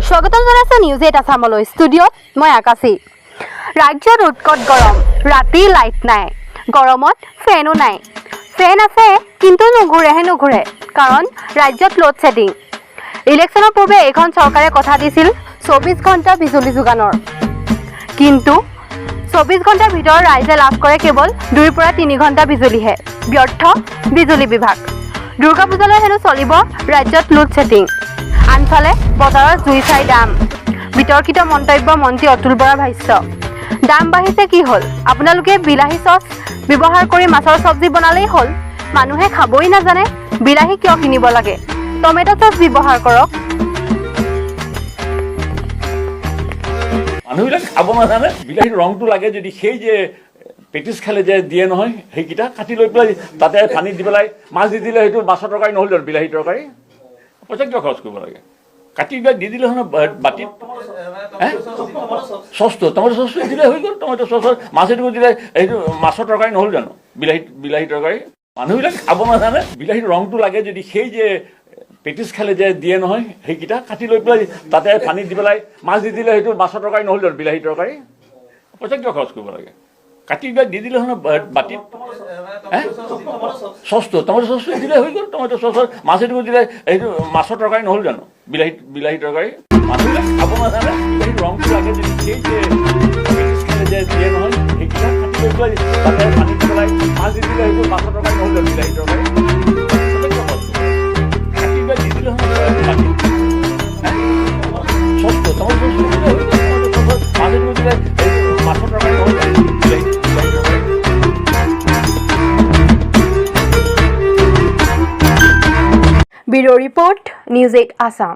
স্বাগতম জনাইছোঁ news eight আছামলৈ। ষ্টুডিঅ'ত মই আকাশী। ৰাজ্যত উৎকট গৰম, ৰাতি লাইট নাই, গৰমত ফেনো নাই। ফেন আছে কিন্তু নুঘূৰেহে নুঘূৰে, কাৰণ ৰাজ্যত লোড শ্বেডিং। ইলেকশ্যনৰ পূৰ্বে এইখন চৰকাৰে কথা দিছিল 24 ঘণ্টা বিজুলী যোগানৰ। কিন্তু 24 ঘণ্টাৰ ভিতৰত ৰাইজে লাভ কৰে কেৱল 2ৰ পৰা 3 ঘণ্টা বিজুলীহে। ব্যৰ্থ বিজুলী বিভাগ। দুৰ্গা পূজালৈ হেনো চলিব ৰাজ্যত লোড শ্বেডিং। আনফালে বজাৰত জুই চাই দাম। বিতৰ্কিত মন্তব্য মন্ত্ৰী অতুল বৰাৰ ভাষ্য, দাম বাঢ়িছে কি হ'ল, আপোনালোকে বিলাহী চচ ব্যৱহাৰ কৰি মাছৰ চব্জি বনালেই হ'ল। মানুহে খাবই নাজানে, বিলাহী কিয় কিনিব লাগে? টমেট' চচ ব্যৱহাৰ কৰক। মানুহবিলাক খাব নাজানে। বিলাহীৰ ৰংটো লাগে যদি সেই যে পেটিছ খালে যে দিয়ে নহয়, সেইকেইটা কাটি লৈ পেলাই তাতে পানী দি পেলাই মাছ দি দিলে সেইটো মাছৰ তৰকাৰী নহ'ল জানো? বিলাহী তৰকাৰী পইচা কিয় খৰচ কৰিব লাগে? কাটি পেলাই দি দিলে নহয় বাতিত। হে? চচটো, টমেট' চচটো দিলে হৈ গ'ল। টমেট' চচত মাছ এটুকুৰ দিলে সেইটো মাছৰ তৰকাৰী নহ'ল জানো? বিলাহী তৰকাৰী মানুহবিলাক খাব নাজানে। বিলাহীৰ ৰংটো লাগে যদি সেই যে পেটিছ খালে যে দিয়ে নহয়, সেইকেইটা কাটি লৈ পেলাই তাতে পানী দি পেলাই মাছ দি দিলে সেইটো মাছৰ তৰকাৰী নহ'ল জানো? বিলাহী তৰকাৰী পইচা কিয় খৰচ কৰিব লাগে? কাটি পেলাই দি দিলে নহয় বাতিত। হে? চচটো, টমেট' চচটো দিলে হৈ গ'ল। টমেট' চচত মাছ এটুকুৰ দিলে সেইটো মাছৰ তৰকাৰী নহ'ল জানো? বিলাহী তৰকাৰী মানুহবিলাক খাব নাজানে। বিলাহীৰ ৰংটো লাগে যদি সেই যে পেটিছ খালে যে দিয়ে নহয়, সেইকেইটা কাটি লৈ পেলাই তাতে পানী দি পেলাই মাছ দি দিলে সেইটো মাছৰ তৰকাৰী নহ'ল জানো? বিলাহী তৰকাৰী পইচা কিয় খৰচ কৰিব লাগে? কাটি পেলাই দি দিলে নহয় বাতিত। হে? চচটো, টমেট' চচটো দিলে হৈ গ'ল। টমেট' চচত মাছ এটুকুৰ দিলে সেইটো মাছৰ তৰকাৰী নহ'ল জানো? বিলাহী তৰকাৰী। Bureau report, News 8 Assam.